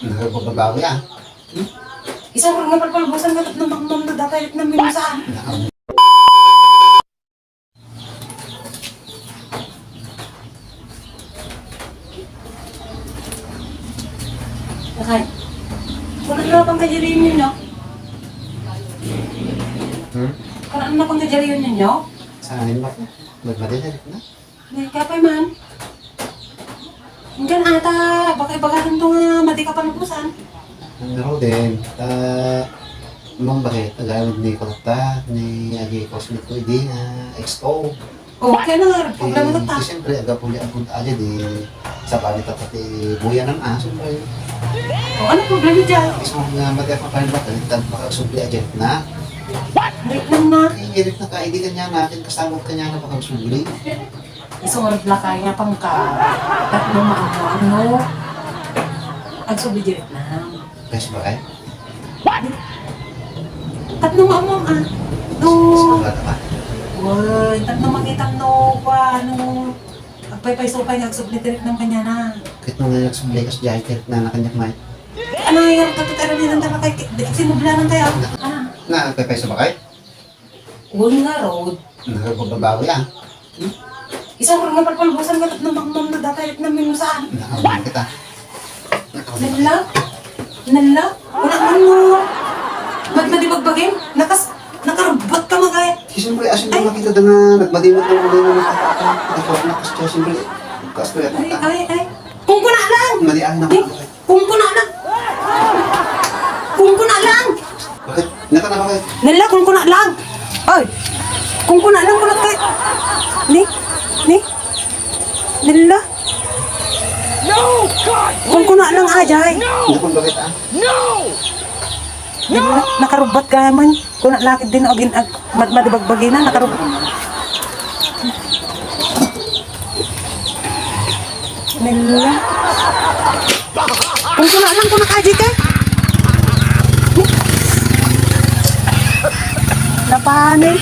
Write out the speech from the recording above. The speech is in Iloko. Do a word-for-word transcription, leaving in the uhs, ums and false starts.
Nakapagbabawi, ah. Isawag nga palpalbusan nga tapno makmamno data it naminusan. Lakay. Kuna na pang kajariyon ninyo? Hmm? Kuna na pang kajariyon ninyo? Saan ba? Magmadali na. Ay, kapay man. Hanggang ata, baka ibagakan to nga madi ka panupusan. Ang Roden, ah, mong bakit? Agamit ni Kota, ni Agi Cosmic ko, hindi nga X O. O, kaya na nga, problema na ta. Siyempre, aga po niya, apunta aja di sa panitat pati buyanan, ah, siyempre. O, ano problema dyan? Mismo nga, madi ka pa rin ba? Talitag, baka subli aja na. Wait lang na. Ay, irit na ka, hindi ka niya natin, kasama ka niya na baka subli. Isunod lakay nga pangka, tapno maammo, ano? Agsubli diri na. Guys, ba kay? Tapno maammo, ah. No. Sa bata pa? Uy, tapno makita no, kwa, ano? Agpaypayso pay nga agsubli diri na kanya na. Ket no nga agsubli kas jay, ket na nakanyak may. Ano nga, tapos ano din ang tapakay, di, sinubla lang kaya. Ah. Na, agpaypayso ba kay? Wen ngarud. Nakapagbabawi, ah. Isawag nga palpalbusan nga tapno makmamno data it naminusan. Nakabuan kita. Nalla? Nalla? Wala man mo. Ba't madibagbagin? Nakas-, nakarubot ka, magay. Siyempre, asin ko Ay. Nakita da nga nagmadimot ng ulo ng nakakita. Nakas-, nakas-, siyempre, kaas ko yata. Ay, ay, ay. Kung kuna lang! Mali ang Ay. Kungkuna lang! Kungkuna lang! Bakit? Naka na bakit? Nala, kungkuna lang! Oy! Kungkuna lang, kunat kay... Ni? Ni? Nala? No! God! Kungkuna lang, ajay! No! Hindi kung bakit, ah? No! Nala, nakarubat ka man. Kuna lakid din, o gin-, ag-, mad-, madibagbagi na, nakarub-, Nila. Kung kuna lang, kuna ka, Jike. Napanik.